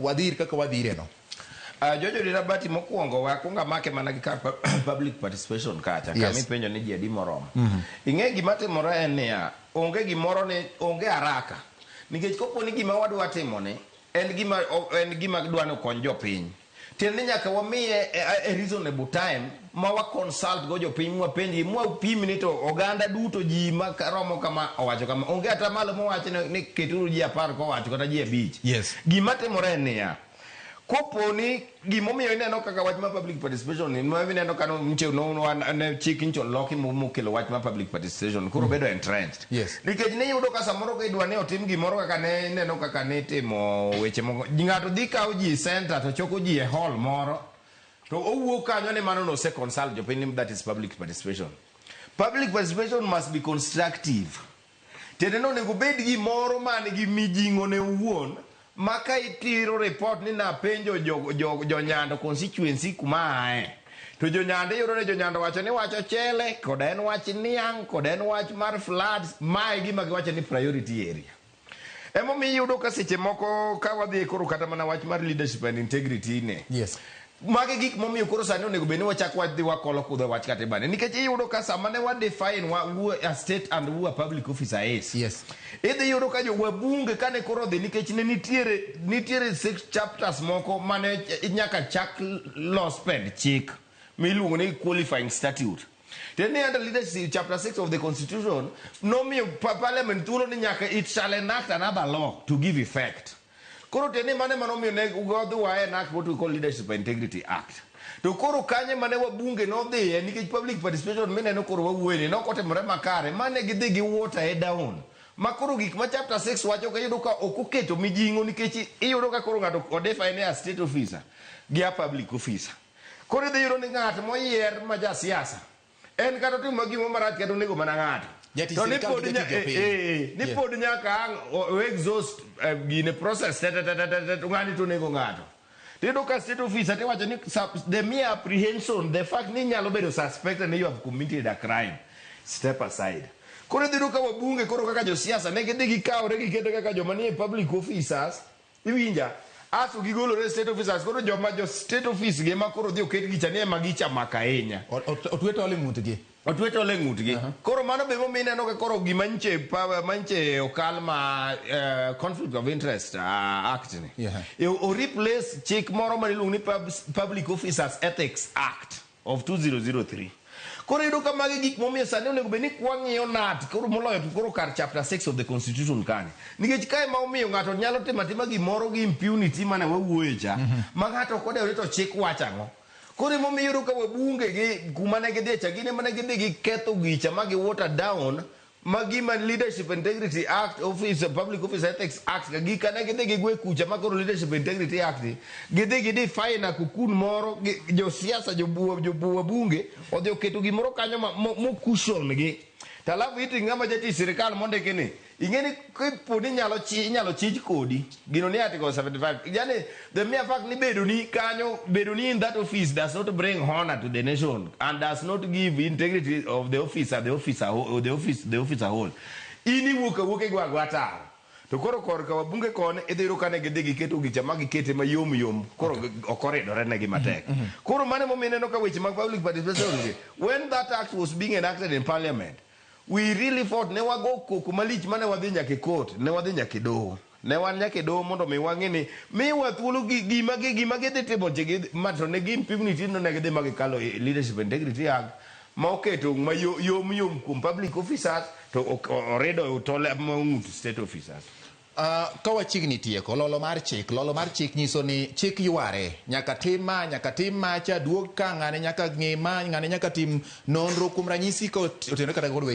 Wadhir kaka wadhire no. Jojo Dirabati, mokwongo we akwongo amake mana gi kar public participation kacha kama ipenjo ni ji adi moromo. Ing'e gima timore en niya, onge gimoro ni onge haraka. Nikech kopo ni gima wadwa timo ni en gima dwa ni okony jopiny. Tiende ni nyaka wamiye a reasonable time ma wa consult go jopiny, mwapenjgi, mwapim ni to oganda duto, ji ma romo kama owacho kama. Onge atamalo mowach ni keturu ji 10 kowacho kata ji 5. Gima timore en niya, kopo ni gimomiyo ineno kaka wach mar public participation ni ma ineno ka nche ne chik ncho loki mokelo wach mar public participation koro bedo entrenched. Nikech niyudo ka samoro ka idwa ni otim gimoro, kaka ne ineno kaka nitimo weche moko, ng'ato dhi kawo ji center to choko ji e hall moro to owuok kanyo ni mano nose consult jopiny ni that is public participation. Public participation must be constructive. Tiende ni onego bed gimoro man gi mijing'o ne owuon, ma ka itiro report ni napenjo jo Nyando constituency kuma ae, to jo Nyando, iyudo ni jo Nyando wacho ni wach ochele koda en wach niang' koda en wach mar floods, mae gima giwacho ni priority area. Emomiyo iyudo ka seche moko ka wadhi koro kata mana wach mar leadership and integrity ne, magi gik momiyo koro sani onego bed ni wachak wadhi wakolo kudho e wach katiba ni, nikech iyudo ka sama ne wa define wa who a state and who a public officer is, idhi yudo ka jo wabunge kane koro odhi, nikech ne nitiere six chapters moko mane nyaka chak los pend chik miluongo ni qualifying statute. Tiende ni under leadership, chapter 6 of the constitution nomiyo parliament thuolo ni nyaka it shall enact another law to give effect. Koro tiende ni mano ema nomiyo ne godhi wa enact what we call Leadership and Integrity Act. To koro kanye mane wabunge nodhiye, nikech public participation mineno koro wawuoye ni nok otimore makare, mane gidhi gi water e down ma koro gik ma chapter 6 wacho ka iyudo ka ok oketo mijing'o, nikech iyudo ka koro ng'ato odefine a state officer gi a public officer. Koro idhi yudo ni ng'at moyier ma jasiasa en kata otimo gimo marach kata onego mana ng'ato, Jatich to ni sirkal pod gi jatich jopiny. ni pod nyaka ang' o exhaust gine process te te te te te te, to ng'ani to onego ng'ato. Tiyudo ka state officer tiwacho ni the mere apprehension, the fact ni inyalo bedo suspected ni you have committed a crime, step aside. Koro idhi yudo ka wabunge koro kaka josiasa ne gidhi gikawre gikete kaka joma nie public officers, iwinja, asto gigolore state officers. Koro joma jo state office gi ema koro dhi oket gicha ni ema gichamako ahinya. Otwe tol e ng'utgi. Otwe tol e ng'utgi. Koro mano be momiyo ineno ka koro gima nche manche okal ma Conflict of Interest Act ni o replace chik moro ma iluongo ni Public Officers Ethics Act of 2003. Koro iyudo ka magi gik momiyo sani onego bed ni kwang'iyo nat koro moloyo to koro kar chapter 6 of the constitution kani, nikech kae ma omiyo ng'ato nyalo timo atima gimoro gi impunity mane wawuoye cha ma ng'ato ok odewo ni to chik wacho ang'o. Koro emomiyo iyudo ka wabunge gi kuma ne gidhiye cha, gin ema ne gidhi giketho gicha ma gi water down ma gima Leadership Integrity Act, office Public Office Ethics Act ka gika ne gidhi gigwe kucha, ma koro Leadership Integrity Act ni, gidhi gidefine a cocoon moro gi josiasa, jobuwa bunge odhi oketo gimoro kanyo ma mo cushion gi to alafu iti ng'ama jatich sirikal mondiki ni ing'e ni kipo ni nyalo chi, inyalo chich kodi gino ni article 75. Yani the mere fact ni bedo ni kanyo, bedo ni in that office does not bring honor to the nation and does not give integrity of the officer, the officer the office, the officer whole. In iwuok awuok igwa agwa taro. To koro korka wabunge koni idhi yudo kane gidhi giketo gicha ma gikete mayom yom, koro ok oridore negi matek. Koro mano emomiyo ineno ka weche mag public participation gi, when that act was being enacted in parliament, we really fought. Ne wago koko malich mane wadhi nyaka e court, ne wadhi nyaka e doho, ne wan nyaka e doho mondo mi wang'e ni miwa thuolo gima gidhi timo che ma to ne gi impunity no ne gidhi ma gikalo e Leadership Integrity Act ma oketo ma yom yom kuom public officers to orido tole ma ng'ut state officers. Ka wachiegni tieko, lolo mar chik. Lolo mar chik nyiso ni chik yware. Nyaka tim ma, nyaka tim macha, duog ka ng'ane nyaka ng'i ma, ng'ane nyaka tim nonro, kuom ranyisi ka otenore kata kod weche